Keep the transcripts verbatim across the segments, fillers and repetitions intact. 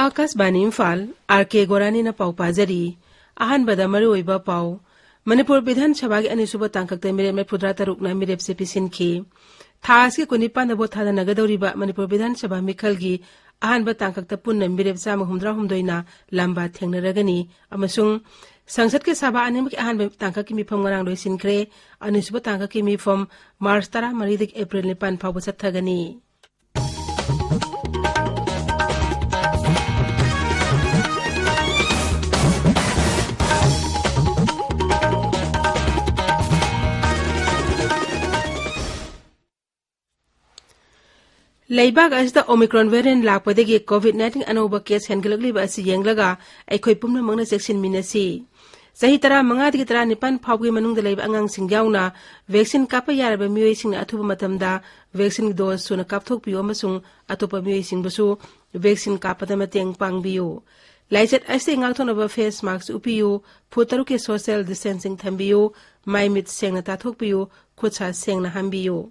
ꯑꯥꯀꯥꯁꯕꯥꯅꯤ Imphal, R ꯀꯦ ꯒꯣꯔꯥꯅꯤꯅ ꯄꯥꯎ ꯄꯥꯖꯔꯤ꯫ ꯑꯍꯥꯟꯕꯗ ꯃꯔꯨꯑꯣꯏꯕ ꯄꯥꯎ꯫ ꯃꯅꯤꯄꯨꯔ ꯕꯤꯙꯥꯟ ꯁꯚꯥꯒꯤ ꯑꯅꯤꯁꯨꯕ ꯇꯥꯡꯀꯛꯇ ꯃꯤꯔꯦꯞ ꯃꯔꯤꯐꯨꯇꯔꯥ ꯇꯔꯨꯛꯅ ꯃꯤꯔꯦꯞꯆꯦ ꯄꯤꯁꯤꯟꯈꯤ꯫ ꯊꯥ ꯑꯁꯤꯒꯤ ꯀꯨꯟꯅꯤꯄꯥꯟꯗ ꯚꯣꯠ ꯊꯥꯗꯅꯒꯗꯧꯔꯤꯕ ꯃꯅꯤꯄꯨꯔ ꯕꯤꯙꯥꯟ ꯁꯚꯥ ꯃꯤꯈꯜꯒꯤ ꯑꯍꯥꯟꯕ ꯇꯥꯡꯀꯛꯇ ꯄꯨꯟꯅ ꯃꯤꯔꯦꯞ ꯆꯥꯝꯃ ꯍꯨꯝꯗ꯭ꯔꯥ ꯍꯨꯝꯗꯣꯏꯅ ꯂꯝꯕꯥ ꯊꯦꯡꯅꯔꯒꯅꯤ ꯑꯃꯁꯨꯡ ꯁꯪꯁꯠꯀꯤ ꯁꯚꯥ ꯑꯅꯤꯃꯛꯀꯤ ꯑꯍꯥꯟꯕ ꯇꯥꯡꯀꯛꯀꯤ ꯃꯤꯐꯝ ꯉꯔꯥꯡ ꯂꯣꯏꯁꯤꯟꯈ꯭ꯔꯦ꯫ ꯑꯅꯤꯁꯨꯕ ꯇꯥꯡꯀꯛꯀꯤ ꯃꯤꯐꯝ ꯃꯥꯔꯆ ꯇꯔꯥꯃꯔꯤꯗꯒꯤ ꯑꯦꯄ꯭ꯔꯤꯜ ꯅꯤꯄꯥꯟ ꯐꯥꯎꯕ ꯆꯠꯊꯒꯅꯤ꯫ ꯂꯩꯕꯥꯛ ꯑꯁꯤꯗ Omicron variant ꯂꯥꯛꯄꯗꯒꯤ COVID nineteen ꯑꯅꯧꯕ case ꯍꯦꯟꯒꯠꯂꯛꯂꯤꯕ ꯑꯁꯤ ꯌꯦꯡꯂꯒ ꯑꯩꯈꯣꯏ ꯄꯨꯝꯅꯃꯛꯅ ꯆꯦꯛꯁꯤꯟꯃꯤꯟꯅꯁꯤ꯫ ꯆꯍꯤ ꯇꯔꯥꯃꯉꯥꯗꯒꯤ ꯇꯔꯥꯅꯤꯄꯥꯟ ꯐꯥꯎꯕꯒꯤ ꯃꯅꯨꯡꯗ ꯂꯩꯕ ꯑꯉꯥꯡꯁꯤꯡ ꯌꯥꯎꯅ vaccine ꯀꯥꯞꯄ ꯌꯥꯔꯕ ꯃꯤꯑꯣꯏꯁꯤꯡꯅ ꯑꯊꯨꯕ ꯃꯇꯝꯗ vaccine dose ꯁꯨꯅ ꯀꯥꯞꯊꯣꯛꯄꯤꯌꯨ ꯑꯃꯁꯨꯡ ꯑꯇꯣꯞꯄ ꯃꯤꯑꯣꯏꯁꯤꯡꯕꯨꯁꯨ vaccine ꯀꯥꯞꯄꯗ ꯃꯇꯦꯡ ꯄꯥꯡꯕꯤꯌꯨ꯫ ꯂꯥꯏꯆꯠ ꯑꯁꯤꯗꯒꯤ ꯉꯥꯛꯊꯣꯛꯅꯕ face mask ꯎꯞꯄꯤꯌꯨ, ꯐꯨꯠ ꯇꯔꯨꯛꯀꯤ social distancing ꯊꯝꯕꯤꯌꯨ, ꯃꯥꯏ ꯃꯤꯠ ꯁꯦꯡꯅ ꯇꯥꯊꯣꯛꯄꯤꯌꯨ, ꯈꯨꯠ ꯁꯥ ꯁꯦꯡꯅ ꯍꯥꯝꯕꯤꯌꯨ꯫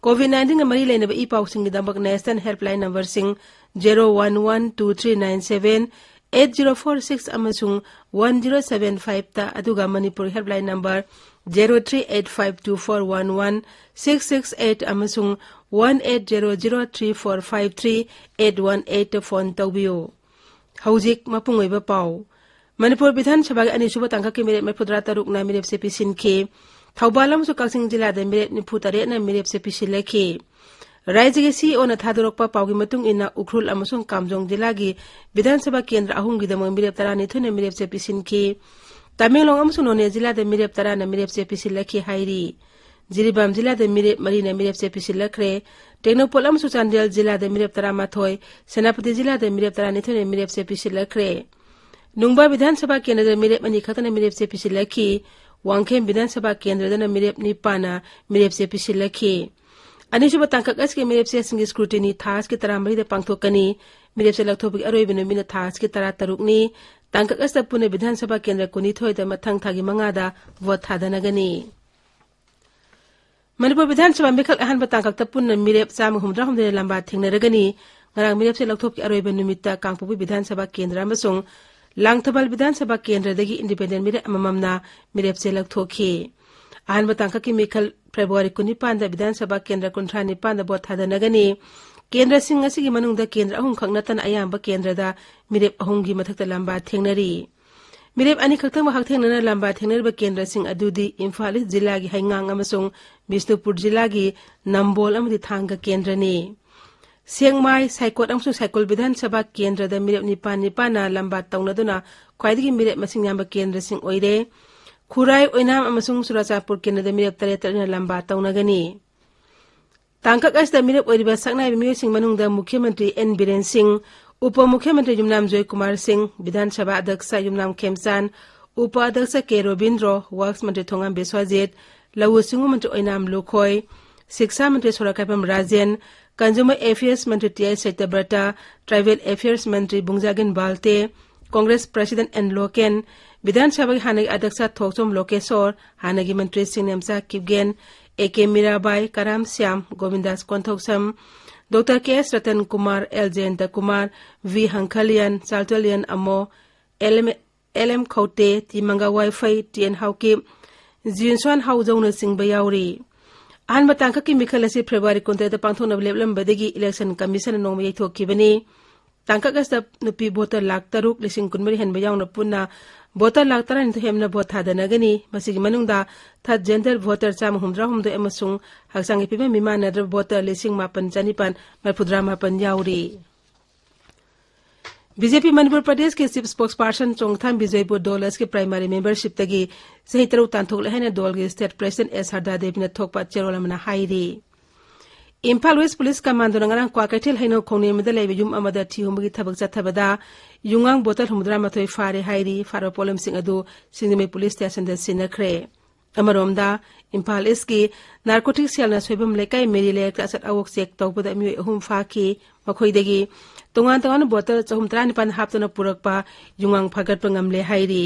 COVID nineteenꯒ ꯃꯔꯤ ꯂꯩꯅꯕ E ꯄꯥꯎꯁꯤꯡꯒꯤꯗꯃꯛ national helpline numberꯁꯤꯡ zero one one two three nine seven eight zero four six ꯑꯃꯁꯨꯡ one zero seven fiveꯇ, ꯑꯗꯨꯒ Manipur helpline number zero three eight five two four one one six six eight ꯑꯃꯁꯨꯡ one eight zero zero three four five three eight one eightꯇ phone ꯇꯧꯕꯤꯌꯨ꯫ ꯍꯧꯖꯤꯛ ꯃꯄꯨꯡ ꯑꯣꯏꯕ ꯄꯥꯎ꯫ ꯃꯅꯤꯄꯨꯔ ꯕꯤꯙꯥꯟ ꯁꯚꯥꯒꯤ ꯑꯅꯤꯁꯨꯕ ꯇꯥꯡꯀꯛꯀꯤ ꯃꯤꯔꯦꯞ ꯃꯔꯤꯐꯨꯇꯔꯥ ꯇꯔꯨꯛꯅ ꯃꯤꯔꯦꯞꯆꯦ ꯄꯤꯁꯤꯟꯈꯤ꯫ ꯊꯧꯕꯥꯜ ꯑꯃꯁꯨꯡ ꯀꯛꯆꯤꯡ ꯖꯤꯂꯥꯗ ꯃꯤꯔꯦꯞ ꯅꯤꯐꯨꯇꯔꯦꯠꯅ ꯃꯤꯔꯦꯞꯆꯦ ꯄꯤꯁꯤꯜꯂꯛꯈꯤ꯫ ꯔꯥꯏꯖ꯭ꯌꯒꯤ CEOꯅ ꯊꯥꯗꯣꯔꯛꯄ ꯄꯥꯎꯒꯤ ꯃꯇꯨꯡ ꯏꯟꯅ, ꯎꯈ꯭ꯔꯨꯜ ꯑꯃꯁꯨꯡ ꯀꯥꯝꯖꯣꯡ ꯖꯤꯂꯥꯒꯤ ꯕꯤꯙꯥꯟ ꯁꯚꯥ ꯀꯦꯟꯗ꯭ꯔ ꯑꯍꯨꯝꯒꯤꯗꯃꯛ ꯃꯤꯔꯦꯞ ꯇꯔꯥꯅꯤꯊꯣꯏꯅ ꯃꯤꯔꯦꯞꯆꯦ ꯄꯤꯁꯤꯟꯈꯤ꯫ ꯇꯃꯦꯡꯂꯣꯡ ꯑꯃꯁꯨꯡ ꯅꯣꯅꯦ ꯖꯤꯂꯥꯗ ꯃꯤꯔꯦꯞ ꯇꯔꯥꯅ ꯃꯤꯔꯦꯞꯆꯦ ꯄꯤꯁꯤꯜꯂꯛꯈꯤ ꯍꯥꯏꯔꯤ꯫ ꯖꯤꯔꯤꯕꯥꯝ ꯖꯤꯂꯥꯗ ꯃꯤꯔꯦꯞ ꯃꯔꯤꯅ ꯃꯤꯔꯦꯞꯆꯦ ꯄꯤꯁꯤꯜꯂꯛꯈ꯭ꯔꯦ꯫ ꯇꯦꯡꯅꯧꯄꯜ ꯑꯃꯁꯨꯡ ꯆꯥꯟꯗꯦꯜ ꯖꯤꯂꯥꯗ ꯃꯤꯔꯦꯞ ꯇꯔꯥꯃꯥꯊꯣꯏ, ꯁꯦꯅꯥꯄꯇꯤ ꯖꯤꯂꯥꯗ ꯃꯤꯔꯦꯞ ꯇꯔꯥꯅꯤꯊꯣꯏꯅ ꯃꯤꯔꯦꯞꯆꯦ ꯄꯤꯁꯤꯜꯂꯛꯈ꯭ꯔꯦ꯫ ꯅꯨꯡꯕ ꯕꯤꯙꯥꯟ ꯁꯚꯥ ꯀꯦꯟꯗ꯭ꯔꯗ ꯃꯤꯔꯦꯞ ꯑꯅꯤ ꯈꯛꯇꯅ ꯃꯤꯔꯦꯞꯆꯦ ꯄꯤꯁꯤꯜꯂꯛꯈꯤ꯫ ꯋꯥꯡꯈꯦꯝ ꯕꯤꯙꯥꯟ ꯁꯚꯥ ꯀꯦꯟꯗ꯭ꯔꯗꯅ ꯃꯤꯔꯦꯞ ꯅꯤꯄꯥꯟꯅ ꯃꯤꯔꯦꯞꯆꯦ ꯄꯤꯁꯤꯜꯂꯛꯈꯤ꯫ ꯑꯅꯤꯁꯨꯕ ꯇꯥꯡꯀꯛ ꯑꯁꯤꯒꯤ ꯃꯤꯔꯦꯞꯆꯦꯁꯤꯡꯒꯤ scrutiny ꯊꯥ ꯑꯁꯤꯒꯤ ꯇꯔꯥꯃꯔꯤꯗ ꯄꯥꯡꯊꯣꯛꯀꯅꯤ꯫ ꯃꯤꯔꯦꯞꯆꯦ ꯂꯧꯊꯣꯛꯄꯒꯤ ꯑꯔꯣꯏꯕ ꯅꯨꯃꯤꯠꯅ ꯊꯥ ꯑꯁꯤꯒꯤ ꯇꯔꯥꯇꯔꯨꯛꯅꯤ꯫ ꯇꯥꯡꯀꯛ ꯑꯁꯤꯗ ꯄꯨꯟꯅ ꯕꯤꯙꯥꯟ ꯁꯚꯥ ꯀꯦꯟꯗ꯭ꯔ ꯀꯨꯟꯅꯤꯊꯣꯏꯗ ꯃꯊꯪ ꯊꯥꯒꯤ ꯃꯉꯥꯗ ꯚꯣꯠ ꯊꯥꯗꯅꯒꯅꯤ꯫ ꯃꯅꯤꯄꯨꯔ ꯕꯤꯙꯥꯟ ꯁꯚꯥ ꯃꯤꯈꯜ ꯑꯍꯥꯟꯕ ꯇꯥꯡꯀꯛꯇ ꯄꯨꯟꯅ ꯃꯤꯔꯦꯞ ꯆꯥꯝꯃ ꯍꯨꯝꯗ꯭ꯔꯥ ꯍꯨꯝꯗꯣꯏꯅ ꯂꯝꯕꯥ ꯊꯦꯡꯅꯔꯒꯅꯤ꯫ ꯉꯔꯥꯡ ꯃꯤꯔꯦꯞꯁꯦ ꯂꯧꯊꯣꯛꯀꯤ ꯑꯔꯣꯏꯕ ꯅꯨꯃꯤꯠꯇ ꯀꯥꯡꯄꯣꯛꯄꯤ ꯕꯤꯙꯥꯟ ꯁꯚꯥ ꯀꯦꯟꯗ꯭ꯔ ꯑꯃꯁꯨꯡ ꯂꯥꯡꯊꯕꯥꯜ ꯕꯤꯙꯥꯟ ꯁꯚꯥ ꯀꯦꯟꯗ꯭ꯔꯗꯒꯤ ꯏꯟꯗꯤꯄꯦꯟꯗꯦꯟ ꯃꯤꯔꯦꯞ ꯑꯃꯃꯝꯅ ꯃꯤꯔꯦꯞꯁꯦ ꯂꯧꯊꯣꯛꯈꯤ꯫ ꯑꯍꯥꯟꯕ ꯇꯥꯡꯀꯛꯀꯤ ꯃꯤꯈꯜ ꯐꯦꯕ꯭ꯔꯨꯋꯥꯔꯤ ꯀꯨꯟꯅꯤꯄꯥꯟꯗ ꯕꯤꯙꯥꯟ ꯁꯚꯥ ꯀꯦꯟꯗ꯭ꯔ ꯀꯨꯟꯊ꯭ꯔꯥ ꯅꯤꯄꯥꯟꯗ ꯚꯣꯠ ꯊꯥꯗꯅꯒꯅꯤ꯫ ꯀꯦꯟꯗ꯭ꯔꯁꯤꯡ ꯑꯁꯤꯒꯤ ꯃꯅꯨꯡꯗ ꯀꯦꯟꯗ꯭ꯔ ꯑꯍꯨꯝꯈꯛ ꯅꯠꯇꯅ ꯑꯌꯥꯝꯕ ꯀꯦꯟꯗ꯭ꯔꯗ ꯃꯤꯔꯦꯞ ꯑꯍꯨꯝꯒꯤ ꯃꯊꯛꯇ ꯂꯝꯕꯥ ꯊꯦꯡꯅꯔꯤ꯫ ꯃꯤꯔꯦꯞ ꯑꯅꯤꯈꯛꯇꯃꯛ ꯍꯛꯊꯦꯡꯅꯅ ꯂꯝꯕꯥ ꯊꯦꯡꯅꯔꯤꯕ ꯀꯦꯟꯗ꯭ꯔꯁꯤꯡ ꯑꯗꯨꯗꯤ ꯏꯝꯐꯥꯜ ꯏꯁ ꯖꯤꯂꯥꯒꯤ ꯍꯩꯉꯥꯡ ꯑꯃꯁꯨꯡ ꯕꯤꯁꯅꯨꯄꯨꯔ ꯖꯤꯂꯥꯒꯤ ꯅꯝꯕꯣꯜ ꯑꯃꯗꯤ ꯊꯥꯡꯒ ꯀꯦꯟꯗ꯭ꯔꯅꯤ꯫ ꯁꯦꯛꯃꯥꯏ, ꯁꯥꯏꯀꯣꯠ ꯑꯃꯁꯨꯡ ꯁꯥꯏꯀꯨꯜ ꯕꯤꯙꯥꯟ ꯁꯚꯥ ꯀꯦꯟꯗ꯭ꯔꯗ ꯃꯤꯔꯦꯞ ꯅꯤꯄꯥꯟ ꯅꯤꯄꯥꯟꯅ ꯂꯝꯕꯥ ꯇꯧꯅꯗꯨꯅ ꯈ꯭ꯋꯥꯏꯗꯒꯤ ꯃꯤꯔꯦꯞ ꯃꯁꯤꯡ ꯌꯥꯝꯕ ꯀꯦꯟꯗ꯭ꯔꯁꯤꯡ ꯑꯣꯏꯔꯦ꯫ ꯈꯨꯔꯥꯏ, ꯑꯣꯏꯅꯥꯝ ꯑꯃꯁꯨꯡ ꯆꯨꯔꯥꯆꯥꯟꯄꯨꯔ ꯀꯦꯟꯗ꯭ꯔꯗ ꯃꯤꯔꯦꯞ ꯇꯔꯦꯠ ꯇꯔꯦꯠꯅ ꯂꯝꯕꯥ ꯇꯧꯅꯒꯅꯤ꯫ ꯇꯥꯡꯀꯛ ꯑꯁꯤꯗ ꯃꯤꯔꯦꯞ ꯑꯣꯏꯔꯤꯕ ꯁꯛꯅꯥꯏꯕ ꯃꯤꯑꯣꯏꯁꯤꯡ ꯃꯅꯨꯡꯗ ꯃꯨꯈ꯭ꯌ ꯃꯟꯇ꯭ꯔꯤ ꯑꯦꯟ ꯕꯤꯔꯦꯟ ꯁꯤꯡ, ꯎꯄ ꯃꯨꯈ꯭ꯌ ꯃꯟꯇ꯭ꯔꯤ ꯌꯨꯝꯅꯥꯝ ꯖꯣꯏ ꯀꯨꯃꯥꯔ ꯁꯤꯡ, ꯕꯤꯙꯥꯟ ꯁꯚꯥ ꯑꯗ꯭ꯌꯛꯁ ꯌꯨꯝꯅꯥꯝ ꯈꯦꯝꯆꯥꯟ, ꯎꯄ ꯑꯗ꯭ꯌꯛꯁ ꯀꯦ ꯔꯣꯕꯤꯟꯗ꯭ꯔꯣ, ꯋꯥꯔꯛꯁ ꯃꯟꯇ꯭ꯔꯤ ꯊꯣꯉꯥꯝ ꯕꯤꯁ꯭ꯋꯥꯖꯤꯠ, ꯂꯧꯎ ꯁꯤꯡꯎ ꯃꯟꯇ꯭ꯔꯤ ꯑꯣꯏꯅꯥꯝ ꯂꯨꯈꯣꯏ, ꯁꯤꯛꯁꯥ ꯃꯟꯇ꯭ꯔꯤ ꯁꯣꯔꯥꯀꯥꯏꯐꯝ ꯔꯥꯖꯦꯟ, ꯀꯟꯖꯨꯃꯔ ꯑꯦꯐꯤꯌꯔꯁ ꯃꯟꯇ꯭ꯔꯤ T I Satyabrata, tribal affairs ꯃꯟꯇ꯭ꯔꯤ Bungjagin Balte, Congress president N Loken, ꯕꯤꯙꯥꯟ ꯁꯚꯥꯒꯤ ꯍꯥꯟꯅꯒꯤ ꯑꯗ꯭ꯌꯛꯁ ꯊꯣꯛꯆꯣꯝ ꯂꯣꯀꯦꯁꯣꯔ, ꯍꯥꯟꯅꯒꯤ ꯃꯟꯇ꯭ꯔꯤꯁꯤꯡ ꯅꯦꯝꯆꯥ ꯀꯤꯞꯒꯦꯟ, A K Mirabai, Karam Shyam, Govindas Konthoujam, doctor K S Ratan Kumar, L Jayanta Kumar, V Hangkhalian, Chaltonlien Amo, L M, L M Khaute, T Manga Vaiphei, T N Haokip, Jinsuan ꯍꯥꯎꯖꯧꯅꯆꯤꯡꯕ ꯌꯥꯎꯔꯤ꯫ ꯑꯍꯥꯟꯕ ꯇꯥꯡꯀꯛꯀꯤ ꯃꯤꯈꯜ ꯑꯁꯤ ꯐꯦꯕ꯭ꯔꯨꯋꯥꯔꯤ ꯀꯨꯟꯇꯔꯦꯠꯇ ꯄꯥꯡꯊꯣꯛꯅꯕ ꯂꯦꯞꯂꯝꯕꯗꯒꯤ ꯏꯂꯦꯛꯁꯟ ꯀꯃꯤꯁꯟꯅ ꯅꯣꯡꯃ ꯌꯩꯊꯣꯛꯈꯤꯕꯅꯤ꯫ ꯇꯥꯡꯀꯛ ꯑꯁꯤꯗ ꯅꯨꯄꯤ ꯚꯣꯇꯔ ꯂꯥꯈ ꯇꯔꯨꯛ ꯂꯤꯁꯤꯡ ꯀꯨꯟꯃꯔꯤ ꯍꯦꯟꯕ ꯌꯥꯎꯅ ꯄꯨꯟꯅ ꯚꯣꯇꯔ ꯂꯥꯈ ꯇꯔꯥꯅꯤꯊꯣꯏ ꯍꯦꯟꯕꯅ ꯚꯣꯠ ꯊꯥꯗꯅꯒꯅꯤ꯫ ꯃꯁꯤꯒꯤ ꯃꯅꯨꯡꯗ ꯊꯥꯔꯗ ꯖꯦꯟꯗꯔ ꯚꯣꯇꯔ ꯆꯥꯝꯃ ꯍꯨꯝꯗ꯭ꯔꯥ ꯍꯨꯝꯗꯣꯏ ꯑꯃꯁꯨꯡ ꯍꯛꯆꯥꯡꯒꯤ ꯐꯤꯕꯝ ꯃꯤꯃꯥꯟꯅꯗ꯭ꯔꯕ ꯚꯣꯇꯔ ꯂꯤꯁꯤꯡ ꯃꯥꯄꯟ ꯆꯅꯤꯄꯥꯟ ꯃꯔꯤꯐꯨꯇꯔꯥ ꯃꯥꯄꯟ ꯌꯥꯎꯔꯤ꯫ ꯕꯤ ꯖꯦ ꯄꯤ ꯃꯅꯤꯄꯨꯔ ꯄ꯭ꯔꯗꯦꯁꯀꯤ ꯆꯤꯐ ꯁ꯭ꯄꯣꯛꯁ ꯄꯥꯔꯁꯟ ꯆꯣꯡꯊꯥꯝ ꯕꯤꯖꯣꯏꯕꯨ ꯗꯣꯜ ꯑꯁꯤꯒꯤ ꯄ꯭ꯔꯥꯏꯃꯥꯔꯤ ꯃꯦꯝꯕꯔꯁꯤꯞꯇꯒꯤ ꯆꯍꯤ ꯇꯔꯨꯛ ꯇꯥꯟꯊꯣꯛꯂꯦ ꯍꯥꯏꯅ ꯗꯣꯜꯒꯤ ꯁ꯭ꯇꯦꯠ ꯄ꯭ꯔꯁꯤꯗꯦꯟꯠ ꯑꯦꯁ ꯁꯔꯗꯥ ꯗꯦꯕꯤꯅ ꯊꯣꯛꯄ ꯆꯦꯔꯣꯜ ꯑꯃꯅ ꯍꯥꯏꯔꯤ꯫ ꯏꯝꯐꯥꯜ ꯋꯦꯁ ꯄꯨꯂꯤꯁ ꯀꯃꯥꯟꯗꯣꯅ ꯉꯔꯥꯡ ꯀ꯭ꯋꯥꯀꯩꯊꯦꯜ ꯍꯩꯅꯧ ꯈꯣꯡꯅꯦꯝꯕꯗ ꯂꯩꯕ ꯌꯨꯝ ꯑꯃꯗ ꯊꯤ ꯍꯨꯝꯕꯒꯤ ꯊꯕꯛ ꯆꯠꯊꯕꯗ ꯌꯨꯉꯥꯡ ꯕꯣꯇꯜ ꯍꯨꯝꯐꯨꯇꯔꯥ ꯃꯥꯊꯣꯏ ꯐꯥꯔꯦ ꯍꯥꯏꯔꯤ꯫ ꯐꯥꯔꯕ ꯄꯣꯠꯂꯝꯁꯤꯡ ꯑꯗꯨ ꯁꯤꯡꯖꯃꯩ ꯄꯨꯂꯤꯁ ꯁ꯭ꯇꯦꯁꯟꯗ ꯁꯤꯟꯅꯈ꯭ꯔꯦ꯫ ꯑꯃꯔꯣꯝꯗ, ꯏꯝꯐꯥꯜ ꯏꯁꯀꯤ ꯅꯥꯔꯀꯣꯇꯤꯛ ꯁꯦꯜꯅ ꯁꯣꯏꯕꯝ ꯂꯩꯀꯥꯏ ꯃꯦꯔꯤ ꯂꯩꯔꯛꯇ ꯑꯆꯠ ꯑꯋꯣꯛ ꯆꯦꯛ ꯇꯧꯕꯗ ꯃꯤꯑꯣꯏ ꯑꯍꯨꯝ ꯐꯥꯈꯤ꯫ ꯃꯈꯣꯏꯗꯒꯤ ꯇꯣꯉꯥꯟ ꯇꯣꯉꯥꯟꯕ ꯕꯣꯇꯜ ꯆꯍꯨꯝ ꯇꯔꯥꯅꯤꯄꯥꯟ ꯍꯥꯞꯇꯨꯅ ꯄꯨꯔꯛꯄ ꯌꯨꯉꯥꯡ ꯐꯥꯒꯠꯄ ꯉꯝꯂꯦ ꯍꯥꯏꯔꯤ꯫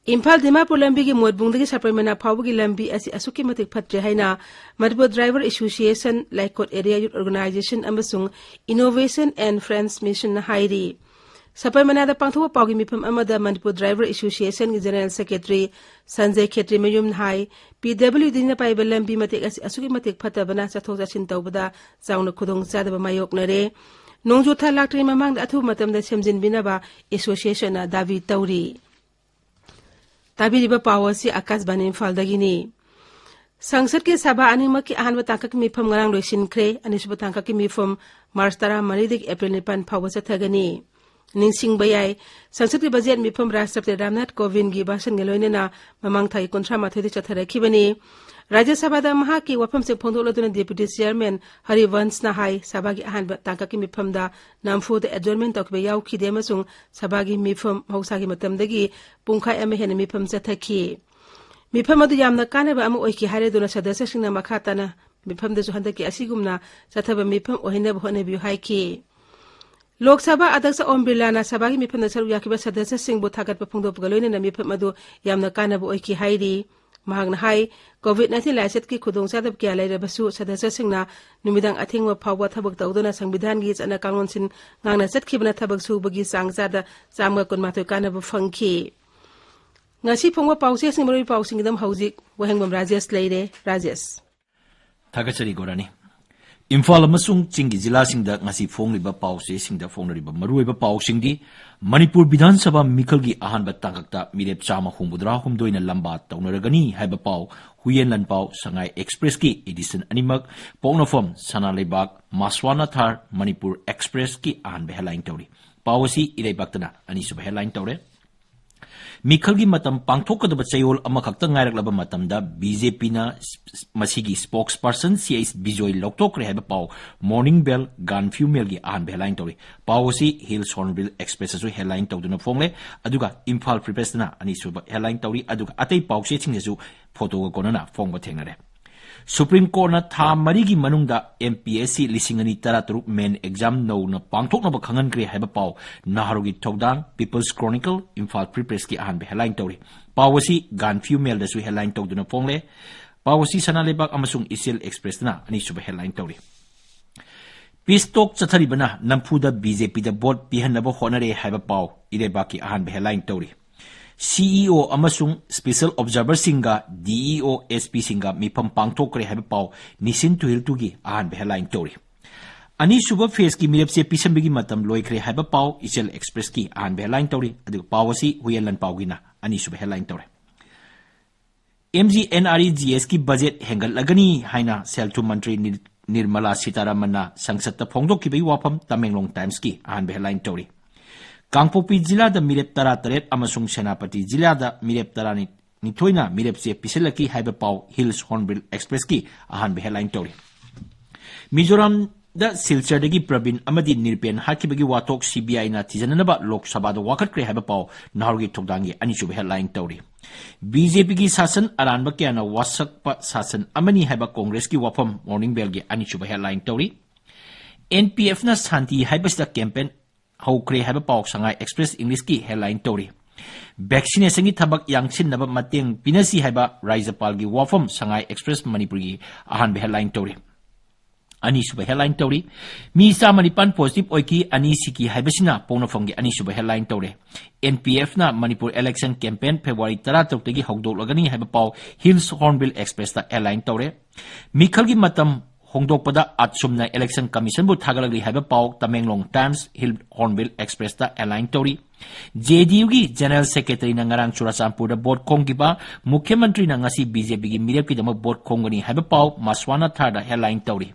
ꯏꯝꯐꯥꯜ ꯗꯤꯃꯥꯄꯨꯔ ꯂꯝꯕꯤꯒꯤ ꯃꯣꯠꯕꯨꯡꯗꯒꯤ ꯁꯄꯔꯃꯅꯥ ꯐꯥꯎꯕꯒꯤ ꯂꯝꯕꯤ ꯑꯁꯤ ꯑꯁꯨꯛꯀꯤ ꯃꯇꯤꯛ ꯐꯠꯇ꯭ꯔꯦ ꯍꯥꯏꯅ ꯃꯅꯤꯄꯨꯔ ꯗ꯭ꯔꯥꯏꯚꯔ ꯑꯦꯁꯣꯁꯤꯌꯦꯁꯟ, ꯂꯥꯏꯀꯣꯠ ꯑꯦꯔꯤꯌꯥ ꯌꯨꯠ ꯑꯣꯔꯒꯅꯥꯏꯖꯦꯁꯟ ꯑꯃꯁꯨꯡ ꯏꯅꯣꯚꯦꯁꯟ ꯑꯦꯟ ꯐ꯭ꯔꯦꯟꯁ ꯃꯤꯁꯟꯅ ꯍꯥꯏꯔꯤ꯫ ꯁꯄꯔꯃꯅꯥꯗ ꯄꯥꯡꯊꯣꯛꯄ ꯄꯥꯎꯒꯤ ꯃꯤꯐꯝ ꯑꯃꯗ Manipur driver ꯑꯦꯁꯣꯁꯤꯌꯦꯁꯟꯒꯤ general secretary Sanjay ꯈꯦꯇ꯭ꯔꯤꯃꯌꯨꯝꯅ ꯍꯥꯏ, ꯄꯤ ꯗꯕ꯭ꯂꯤꯎ ꯗꯤꯅ ꯄꯥꯏꯕ ꯂꯝꯕꯤ ꯃꯇꯦꯛ ꯑꯁꯤ ꯑꯁꯨꯛꯀꯤ ꯃꯇꯤꯛ ꯐꯠꯇꯕꯅ ꯆꯠꯊꯣꯛ ꯆꯠꯁꯤꯟ ꯇꯧꯕꯗ ꯆꯥꯎꯅ ꯈꯨꯗꯣꯡꯆꯥꯗꯕ ꯃꯥꯌꯣꯛꯅꯔꯦ꯫ ꯅꯣꯡꯖꯨ ꯊꯥ ꯂꯥꯛꯇ꯭ꯔꯤꯉꯩ ꯃꯃꯥꯡꯗ ꯑꯊꯨꯕ ꯃꯇꯝꯗ ꯁꯦꯝꯖꯤꯟꯕꯤꯅꯕ ꯑꯦꯁꯣꯁꯤꯌꯦꯁꯟꯅ ꯗꯥꯕꯤ ꯇꯧꯔꯤ꯫ ꯇꯥꯕꯤꯔꯤꯕ ꯄꯥꯎ ꯑꯁꯤ ꯑꯀꯥꯁꯕꯥꯅꯤ ꯏꯝꯐꯥꯜꯗꯒꯤꯅꯤ꯫ ꯁꯪꯁꯠꯀꯤ ꯁꯚꯥ ꯑꯅꯤꯃꯛꯀꯤ ꯑꯍꯥꯟꯕ ꯇꯥꯡꯀꯛꯀꯤ ꯃꯤꯐꯝ ꯉꯔꯥꯡ ꯂꯣꯏꯁꯤꯟꯈ꯭ꯔꯦ꯫ ꯑꯅꯤꯁꯨꯕ ꯇꯥꯡꯀꯛꯀꯤ ꯃꯤꯐꯝ ꯃꯥꯔꯆ ꯇꯔꯥꯃꯔꯤꯗꯒꯤ ꯑꯦꯄ꯭ꯔꯤꯜ ꯅꯤꯄꯥꯟ ꯐꯥꯎꯕ ꯆꯠꯊꯒꯅꯤ꯫ ꯅꯤꯡꯁꯤꯡꯕ ꯌꯥꯏ, ꯁꯪꯁꯠꯀꯤ ꯕꯖꯦꯠ ꯃꯤꯐꯝ ꯔꯥꯁꯇ꯭ꯔꯄꯇꯤ ꯔꯥꯝꯅꯥꯊ ꯀꯣꯕꯤꯟꯗꯒꯤ ꯚꯥꯁꯟꯒꯤ ꯂꯣꯏꯅꯅ ꯃꯃꯥꯡ ꯊꯥꯒꯤ ꯀꯨꯟꯊ꯭ꯔꯥ ꯃꯥꯊꯣꯏꯗ ꯆꯠꯊꯔꯛꯈꯤꯕꯅꯤ꯫ ꯔꯥꯖ꯭ꯌ ꯁꯚꯥꯗ ꯃꯍꯥꯛꯀꯤ ꯋꯥꯐꯝꯁꯤꯡ ꯐꯣꯡꯗꯣꯛꯂꯗꯨꯅ ꯗꯦꯄ꯭ꯌꯨꯇꯤ ꯆꯤꯌꯔꯃꯦꯟ ꯍꯔꯤꯕꯟꯁꯅ ꯍꯥꯏ, ꯁꯚꯥꯒꯤ ꯑꯍꯥꯟꯕ ꯇꯥꯡꯀꯛꯀꯤ ꯃꯤꯐꯝꯗ ꯅꯝꯐꯨꯗ ꯑꯦꯗꯖꯣꯔꯟꯃꯦꯟ ꯇꯧꯈꯤꯕ ꯌꯥꯎꯈꯤꯗꯦ ꯑꯃꯁꯨꯡ ꯁꯚꯥꯒꯤ ꯃꯤꯐꯝ ꯃꯍꯧꯁꯥꯒꯤ ꯃꯇꯝꯗꯒꯤ ꯄꯨꯡꯈꯥꯏ ꯑꯃ ꯍꯦꯟꯅ ꯃꯤꯐꯝ ꯆꯠꯊꯈꯤ꯫ ꯃꯤꯐꯝ ꯑꯗꯨ ꯌꯥꯝꯅ ꯀꯥꯟꯅꯕ ꯑꯃ ꯑꯣꯏꯈꯤ ꯍꯥꯏꯔꯗꯨꯅ ꯁꯗꯁ꯭ꯌꯁꯤꯡꯅ ꯃꯈꯥ ꯇꯥꯅ ꯃꯤꯐꯝꯗꯁꯨ ꯍꯟꯗꯛꯀꯤ ꯑꯁꯤꯒꯨꯝꯅ ꯆꯠꯊꯕ ꯃꯤꯐꯝ ꯑꯣꯏꯍꯟꯅꯕ ꯍꯣꯠꯅꯕꯤꯌꯨ ꯍꯥꯏꯈꯤ꯫ ꯂꯣꯛ ꯁꯚꯥ ꯑꯗ꯭ꯌꯛꯁ ꯑꯣꯝ ꯕꯤꯔꯂꯥꯅ ꯁꯚꯥꯒꯤ ꯃꯤꯐꯝꯗ ꯁꯔꯨꯛ ꯌꯥꯈꯤꯕ ꯁꯗꯁ꯭ꯌꯁꯤꯡꯕꯨ ꯊꯥꯒꯠꯄ ꯐꯣꯡꯗꯣꯛꯄꯒ ꯂꯣꯏꯅꯅ ꯃꯤꯐꯝ ꯑꯗꯨ ꯌꯥꯝꯅ ꯀꯥꯟꯅꯕ ꯑꯣꯏꯈꯤ ꯍꯥꯏꯔꯤ꯫ ꯃꯍꯥꯛꯅ ꯍꯥꯏ, ꯀꯣꯚꯤꯗ ꯅꯥꯏꯟꯇꯤꯟ ꯂꯥꯏꯆꯠꯀꯤ ꯈꯨꯗꯣꯡꯆꯥꯗꯕ ꯀꯌꯥ ꯂꯩꯔꯕꯁꯨ ꯁꯗꯁ꯭ꯌꯁꯤꯡꯅ ꯅꯨꯃꯤꯗꯥꯡ ꯑꯊꯦꯡꯕ ꯐꯥꯎꯕ ꯊꯕꯛ ꯇꯧꯗꯨꯅ ꯁꯪꯕꯤꯙꯥꯟꯒꯤ ꯆꯠꯅ ꯀꯥꯡꯂꯣꯟꯁꯤꯡ ꯉꯥꯛꯅ ꯆꯠꯈꯤꯕꯅ ꯊꯕꯛ ꯁꯨꯕꯒꯤ ꯆꯥꯡ ꯆꯥꯗ ꯆꯥꯝꯃꯒ ꯀꯨꯟꯃꯥꯊꯣꯏ ꯀꯥꯟꯅꯕ ꯐꯪꯈꯤ꯫ ꯉꯁꯤ ꯐꯣꯡꯕ ꯄꯥꯎꯆꯦꯁꯤꯡ, ꯃꯔꯨꯑꯣꯏꯕ ꯄꯥꯎꯁꯤꯡꯒꯤꯗꯃꯛ ꯍꯧꯖꯤꯛ ꯋꯥꯍꯦꯡꯕꯝ ꯔꯥꯖꯦꯁ ꯂꯩꯔꯦ꯫ ꯔꯥꯖꯦꯁ꯫ ꯊꯥꯒꯠꯆꯔꯤ ꯒꯣꯔꯥꯅꯤ꯫ ꯏꯝꯐꯥꯜ ꯑꯃꯁꯨꯡ ꯆꯤꯡꯒꯤ ꯖꯤꯂꯥꯁꯤꯡꯗ ꯉꯁꯤ ꯐꯣꯡꯂꯤꯕ ꯄꯥꯎꯆꯦꯁꯤꯡꯗ ꯐꯣꯡꯅꯔꯤꯕ ꯃꯔꯨꯑꯣꯏꯕ ꯄꯥꯎꯁꯤꯡꯗꯤ, ꯃꯅꯤꯄꯨꯔ ꯕꯤꯙꯥꯟ ꯁꯚꯥ ꯃꯤꯈꯜꯒꯤ ꯑꯍꯥꯟꯕ ꯇꯥꯡꯀꯛꯇ ꯃꯤꯔꯦꯞ ꯆꯥꯝꯃ ꯍꯨꯝꯐꯨꯇꯔꯥꯍꯨꯝꯗꯣꯏꯅ ꯂꯝꯕꯥ ꯇꯧꯅꯔꯒꯅꯤ ꯍꯥꯏꯕ ꯄꯥꯎ, ꯍꯨꯏꯌꯦꯟ ꯂꯥꯟꯄꯥꯎ, ꯁꯉꯥꯏ ꯑꯦꯛꯁꯄ꯭ꯔꯦꯁꯀꯤ ꯏꯗꯤꯁꯟ ꯑꯅꯤꯃꯛ, ꯄꯣꯛꯅꯐꯝ ꯁꯅꯥ ꯂꯩꯕꯥꯛ, ꯃꯁ꯭ꯋꯥꯅꯥꯊꯥꯔ, ꯃꯅꯤꯄꯨꯔ ꯑꯦꯛꯁꯄ꯭ꯔꯦꯁꯀꯤ ꯑꯍꯥꯟꯕ ꯍꯦꯗꯂꯥꯏꯟ ꯇꯧꯔꯤ꯫ ꯄꯥꯎ ꯑꯁꯤ ꯏꯔꯩꯕꯥꯛꯇꯅ ꯑꯅꯤꯁꯨꯕ ꯍꯦꯗꯂꯥꯏꯟ ꯇꯧꯔꯦ꯫ ꯃꯤꯈꯜꯒꯤ ꯃꯇꯝ ꯄꯥꯡꯊꯣꯛꯀꯗꯕ ꯆꯌꯣꯜ ꯑꯃꯈꯛꯇ ꯉꯥꯏꯔꯛꯂꯕ ꯃꯇꯝꯗ ꯕꯤ ꯖꯦ ꯄꯤꯅ ꯃꯁꯤꯒꯤ ꯁ꯭ꯄꯣꯛꯁ ꯄꯔꯁꯟ ꯁꯤ ꯑꯩꯆ ꯕꯤꯖꯣꯏ ꯂꯧꯊꯣꯛꯈ꯭ꯔꯦ ꯍꯥꯏꯕ ꯄꯥꯎ ꯃꯣꯔꯅꯤꯡ ꯕꯦꯜ ꯒꯥꯟꯐ꯭ꯌꯨ ꯃꯦꯜꯒꯤ ꯑꯍꯥꯟꯕ ꯍꯦꯗꯂꯥꯏꯟ ꯇꯧꯔꯤ꯫ ꯄꯥꯎ ꯑꯁꯤ ꯍꯤꯜꯁ ꯍꯣꯔꯟꯕꯤꯜ ꯑꯦꯛꯁꯄ꯭ꯔꯦꯁꯇꯁꯨ ꯍꯦꯗꯂꯥꯏꯟ ꯇꯧꯗꯨꯅ ꯐꯣꯡꯂꯦ, ꯑꯗꯨꯒ ꯏꯝꯐꯥꯜ ꯐ꯭ꯔꯤ ꯄ꯭ꯔꯦꯁꯇꯅ ꯑꯅꯤꯁꯨꯕ ꯍꯦꯗꯂꯥꯏꯟ ꯇꯧꯔꯤ, ꯑꯗꯨꯒ ꯑꯇꯩ ꯄꯥꯎꯆꯦꯁꯤꯡꯗꯁꯨ ꯐꯣꯇꯣꯒ ꯀꯣꯟꯅꯅ ꯐꯣꯡꯕ ꯊꯦꯡꯅꯔꯦ꯫ ꯁꯨꯄ꯭ꯔꯤꯝ ꯀꯣꯔꯠꯅ ꯊꯥ ꯃꯔꯤꯒꯤ ꯃꯅꯨꯡꯗ M P S C ꯂꯤꯁꯤꯡ ꯑꯅꯤ ꯇꯔꯥꯇꯔꯨꯛ ꯃꯦꯟ ꯑꯦꯛꯖꯥꯝ ꯅꯧꯅ ꯄꯥꯡꯊꯣꯛꯅꯕ ꯈꯪꯍꯟꯈ꯭ꯔꯦ ꯍꯥꯏꯕ ꯄꯥꯎ ꯅꯍꯥꯔꯣꯜꯒꯤ ꯊꯧꯗꯥꯡ, People's Chronicle, ꯏꯝꯐꯥꯜ ꯐ꯭ꯔꯤ ꯄ꯭ꯔꯦꯁꯀꯤ ꯑꯍꯥꯟꯕ ꯍꯦꯗꯂꯥꯏꯟ ꯇꯧꯔꯤ꯫ ꯄꯥꯎ ꯑꯁꯤ ꯒꯥꯟꯐꯤꯌꯨ ꯃꯦꯜꯗꯁꯨ ꯍꯦꯗꯂꯥꯏꯟ ꯇꯧꯗꯨꯅ ꯐꯣꯡꯂꯦ꯫ ꯄꯥꯎ ꯑꯁꯤ ꯁꯅꯥ ꯂꯩꯕꯥꯛ ꯑꯃꯁꯨꯡ ꯏꯆꯦꯜ ꯑꯦꯛꯁꯄ꯭ꯔꯦꯁꯅ ꯑꯅꯤꯁꯨꯕ ꯍꯦꯗꯂꯥꯏꯟ ꯇꯧꯔꯤ꯫ ꯄꯤꯁ ꯇꯣꯛ ꯆꯠꯊꯔꯤꯕꯅ ꯅꯝꯐꯨꯗ B J Pꯗ ꯚꯣꯠ ꯄꯤꯍꯟꯅꯕ ꯍꯣꯠꯅꯔꯦ ꯍꯥꯏꯕ ꯄꯥꯎ ꯏꯔꯩꯕꯥꯛꯀꯤ ꯑꯍꯥꯟꯕ ꯍꯦꯗꯂꯥꯏꯟ ꯇꯧꯔꯤ꯫ C E O ꯑꯃꯁꯨꯡ special observerꯁꯤꯡꯒ D E O, S Pꯁꯤꯡꯒ ꯃꯤꯐꯝ ꯄꯥꯡꯊꯣꯛꯈ꯭ꯔꯦ ꯍꯥꯏꯕ ꯄꯥꯎ ꯅꯤꯁꯤꯟ ꯊꯨꯍꯤꯜꯇꯨꯒꯤ ꯑꯍꯥꯟꯕ ꯍꯦꯗꯂꯥꯏꯟ ꯇꯧꯔꯤ꯫ ꯑꯅꯤꯁꯨꯕ ꯐꯦꯖꯀꯤ ꯃꯤꯔꯦꯞꯁꯦ ꯄꯤꯁꯟꯕꯒꯤ ꯃꯇꯝ ꯂꯣꯏꯈ꯭ꯔꯦ ꯍꯥꯏꯕ ꯄꯥꯎ ꯏꯆꯦꯜ ꯑꯦꯛꯁꯄ꯭ꯔꯦꯁꯀꯤ ꯑꯍꯥꯟꯕ ꯍꯦꯗꯂꯥꯏꯟ ꯇꯧꯔꯤ꯫ ꯑꯗꯨꯒ ꯄꯥꯎ ꯑꯁꯤ ꯍꯨꯌꯦꯟ ꯂꯟꯄꯥꯎꯒꯤꯅ ꯑꯅꯤꯁꯨꯕ ꯍꯦꯗꯂꯥꯏꯟ ꯇꯧꯔꯦ꯫ M G N R E G Sꯀꯤ ꯕꯖꯦꯠ ꯍꯦꯟꯒꯠꯂꯒꯅꯤ ꯍꯥꯏꯅ ꯁꯦꯜ ꯊꯨꯝ ꯃꯟꯇ꯭ꯔꯤ ꯅꯤꯔ-, ꯅꯤꯔꯃꯂꯥ ꯁꯤꯇꯥꯔꯥꯃꯟꯅ ꯁꯪꯁꯠꯇ ꯐꯣꯡꯗꯣꯛꯈꯤꯕꯒꯤ ꯋꯥꯐꯝ ꯇꯃꯦꯡꯂꯣꯡ ꯇꯥꯏꯝꯁꯀꯤ ꯑꯍꯥꯟꯕ ꯍꯦꯗꯂꯥꯏꯟ ꯇꯧꯔꯤ꯫ ꯀꯥꯡꯄꯣꯛꯄꯤ ꯖꯤꯂꯥꯗ ꯃꯤꯔꯦꯞ ꯇꯔꯥꯇꯔꯦꯠ ꯑꯃꯁꯨꯡ ꯁꯦꯅꯥꯄꯇꯤ ꯖꯤꯂꯥꯗ ꯃꯤꯔꯦꯞ ꯇꯔꯥꯅꯤꯊꯣꯏꯅ ꯃꯤꯔꯦꯞꯆꯦ ꯄꯤꯁꯤꯜꯂꯛꯈꯤ ꯍꯥꯏꯕ ꯄꯥꯎ ꯍꯤꯜꯁ ꯍꯣꯔꯟꯕꯤꯜ ꯑꯦꯛꯁꯄ꯭ꯔꯦꯁꯀꯤ ꯑꯍꯥꯟꯕ ꯍꯦꯗꯂꯥꯏꯟ ꯇꯧꯔꯤ꯫ ꯃꯤꯖꯣꯔꯥꯝꯗ ꯁꯤꯜꯆꯔꯗꯒꯤ ꯄ꯭ꯔꯕꯤꯟ ꯑꯃꯗꯤ ꯅꯤꯔꯄꯦꯟ ꯍꯥꯠꯈꯤꯕꯒꯤ ꯋꯥꯊꯣꯛ C B Iꯅ ꯊꯤꯖꯤꯟꯅꯅꯕ ꯂꯣꯛ ꯁꯚꯥꯗ ꯋꯥꯀꯠꯈ꯭ꯔꯦ ꯍꯥꯏꯕ ꯄꯥꯎ ꯅꯍꯥꯔꯣꯜꯒꯤ ꯊꯧꯗꯥꯡꯒꯤ ꯑꯅꯤꯁꯨꯕ ꯍꯦꯗꯂꯥꯏꯟ ꯇꯧꯔꯤ꯫ B J Pꯒꯤ ꯁꯥꯁꯟ ꯑꯔꯥꯟꯕ ꯀꯌꯥꯅ ꯋꯥꯁꯛꯄ ꯁꯥꯁꯟ ꯑꯃꯅꯤ ꯍꯥꯏꯕ ꯀꯣꯡꯒ꯭ꯔꯦꯁꯀꯤ ꯋꯥꯐꯝ ꯃꯣꯔꯅꯤꯡ ꯕꯦꯜꯒꯤ ꯑꯅꯤꯁꯨꯕ ꯍꯦꯗꯂꯥꯏꯟ ꯇꯧꯔꯤ꯫ N P Fꯅ ꯁꯥꯟꯇꯤ ꯍꯥꯏꯕꯁꯤꯗ ꯀꯦꯝꯄꯦꯟ ꯍꯧꯈ꯭ꯔꯦ ꯍꯥꯏꯕ ꯄꯥꯎ ꯁꯉꯥꯏ ꯑꯦꯛꯁꯄ꯭ꯔꯦꯁ ꯏꯪꯂꯤꯁꯀꯤ ꯍꯦꯗꯂꯥꯏꯟ ꯇꯧꯔꯤ꯫ ꯚꯦꯛꯁꯤꯅꯦꯁꯟꯒꯤ ꯊꯕꯛ ꯌꯥꯡꯁꯤꯟꯅꯕ ꯃꯇꯦꯡ ꯄꯤꯅꯁꯤ ꯍꯥꯏꯕ ꯔꯥꯖ꯭ꯌꯄꯥꯜꯒꯤ ꯋꯥꯐꯝ ꯁꯉꯥꯏ ꯑꯦꯛꯁꯄ꯭ꯔꯦꯁ ꯃꯅꯤꯄꯨꯔꯒꯤ ꯑꯍꯥꯟꯕ ꯍꯦꯗꯂꯥꯏꯟ ꯇꯧꯔꯤ꯫ ꯑꯅꯤꯁꯨꯕ ꯍꯦꯗꯂꯥꯏꯟ ꯇꯧꯔꯤ꯫ ꯃꯤ ꯆꯥꯝꯃ ꯅꯤꯄꯥꯟ ꯄꯣꯖꯤꯇꯤꯚ ꯑꯣꯏꯈꯤ, ꯑꯅꯤ ꯁꯤꯈꯤ ꯍꯥꯏꯕꯁꯤꯅ ꯄꯣꯛꯅꯐꯝꯒꯤ ꯑꯅꯤꯁꯨꯕ ꯍꯦꯗꯂꯥꯏꯟ ꯇꯧꯔꯦ꯫ N P Fꯅ ꯃꯅꯤꯄꯨꯔ ꯏꯂꯦꯛꯁꯟ ꯀꯦꯝꯄꯦꯟ ꯐꯦꯕ꯭ꯔꯨꯋꯥꯔꯤ ꯇꯔꯥꯇꯔꯨꯛꯇꯒꯤ ꯍꯧꯗꯣꯛꯂꯒꯅꯤ ꯍꯥꯏꯕ ꯄꯥꯎ ꯍꯤꯜꯁ ꯍꯣꯔꯟꯕꯤꯜ ꯑꯦꯛꯁꯄ꯭ꯔꯦꯁꯇ ꯍꯦꯗꯂꯥꯏꯟ ꯇꯧꯔꯦ꯫ ꯃꯤꯈꯜꯒꯤ ꯃꯇꯝ ꯍꯣꯡꯗꯣꯛꯄꯗ ꯑꯥꯠꯁꯨꯝꯅ ꯏꯂꯦꯛꯁꯟ ꯀꯃꯤꯁꯟꯕꯨ ꯊꯥꯒꯠꯂꯛꯂꯤ ꯍꯥꯏꯕ ꯄꯥꯎ ꯇꯃꯦꯡꯂꯣꯡ ꯇꯥꯏꯝꯁ ꯍꯤꯜ ꯍꯣꯔꯟꯕꯤꯜ ꯑꯦꯛꯁꯄ꯭ꯔꯦꯁꯇ ꯍꯦꯗꯂꯥꯏꯟ ꯇꯧꯔꯤ꯫ J D Uꯒꯤ ꯖꯦꯅꯔꯦꯜ ꯁꯦꯀ꯭ꯔꯦꯇꯔꯤꯅ ꯉꯔꯥꯡ ꯆꯨꯔꯥꯆꯥꯟꯄꯨꯔꯗ ꯚꯣꯠ ꯈꯣꯝꯈꯤꯕ, ꯃꯨꯈ꯭ꯌ ꯃꯟꯇ꯭ꯔꯤꯅ ꯉꯁꯤ B J Pꯒꯤ ꯃꯤꯔꯦꯞꯀꯤꯗꯃꯛ ꯚꯣꯠ ꯈꯣꯝꯒꯅꯤ ꯍꯥꯏꯕ ꯄꯥꯎ ꯃꯁ꯭ꯋꯥꯅꯥ ꯊꯥꯔꯗ ꯍꯦꯗꯂꯥꯏꯟ ꯇꯧꯔꯤ꯫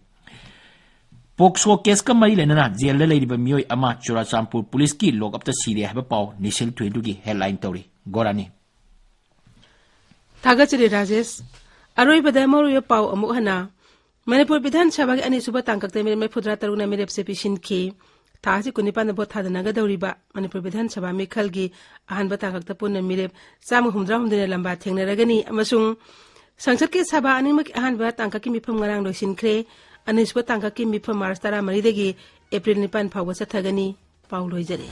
ꯄꯣꯛꯁꯣ ꯀꯦꯁꯀ ꯃꯔꯤ ꯂꯩꯅꯅ ꯖꯦꯜꯗ ꯂꯩꯔꯤꯕ ꯃꯤꯑꯣꯏ ꯑꯃ ꯆꯨꯔꯥꯆꯥꯟꯄꯨꯔ ꯄꯨꯂꯤꯁꯀꯤ ꯂꯣꯛꯑꯞꯇ ꯁꯤꯔꯦ ꯍꯥꯏꯕ ꯄꯥꯎ ꯅꯤꯁꯤꯜ ꯊꯨꯍꯤꯜꯗꯨꯒꯤ ꯍꯦꯗꯂꯥꯏꯟ ꯇꯧꯔꯤ꯫ ꯒꯣꯔꯥꯅꯤ꯫ ꯊꯥꯒꯠꯆꯔꯤ ꯔꯥꯖꯦꯁ꯫ ꯑꯔꯣꯏꯕꯗ ꯃꯔꯨꯑꯣꯏꯕ ꯄꯥꯎ ꯑꯃꯨꯛ ꯍꯟꯅ꯫ ꯃꯅꯤꯄꯨꯔ ꯕꯤꯙꯥꯟ ꯁꯚꯥꯒꯤ ꯑꯅꯤꯁꯨꯕ ꯇꯥꯡꯀꯛꯇ ꯃꯤꯔꯦꯞ ꯃꯔꯤꯐꯨꯇꯔꯥ ꯇꯔꯨꯛꯅ ꯃꯤꯔꯦꯞꯆꯦ ꯄꯤꯁꯤꯟꯈꯤ꯫ ꯊꯥ ꯑꯁꯤ ꯀꯨꯟꯅꯤꯄꯥꯟꯗ ꯚꯣꯠ ꯊꯥꯗꯅꯒꯗꯧꯔꯤꯕ ꯃꯅꯤꯄꯨꯔ ꯕꯤꯙꯥꯟ ꯁꯚꯥ ꯃꯤꯈꯜꯒꯤ ꯑꯍꯥꯟꯕ ꯇꯥꯡꯀꯛꯇ ꯄꯨꯟꯅ ꯃꯤꯔꯦꯞ ꯆꯥꯝꯃ ꯍꯨꯝꯐꯨꯇꯔꯥꯍꯨꯝꯗꯣꯏꯅ ꯂꯝꯕꯥ ꯊꯦꯡꯅꯔꯒꯅꯤ ꯑꯃꯁꯨꯡ ꯁꯪꯁꯠꯀꯤ ꯁꯚꯥ ꯑꯅꯤꯃꯛꯀꯤ ꯑꯍꯥꯟꯕ ꯇꯥꯡꯀꯛꯀꯤ ꯃꯤꯐꯝ ꯉꯔꯥꯡ ꯂꯣꯏꯁꯤꯟꯈ꯭ꯔꯦ꯫ ꯑꯅꯤꯁꯨꯕ ꯇꯥꯡꯀꯛꯀꯤ ꯃꯤꯐꯝ ꯃꯥꯔꯆ ꯇꯔꯥꯃꯔꯤꯗꯒꯤ ꯑꯦꯄ꯭ꯔꯤꯜ ꯅꯤꯄꯥꯟ ꯐꯥꯎꯕ ꯆꯠꯊꯒꯅꯤ꯫ ꯄꯥꯎ ꯂꯣꯏꯖꯔꯦ꯫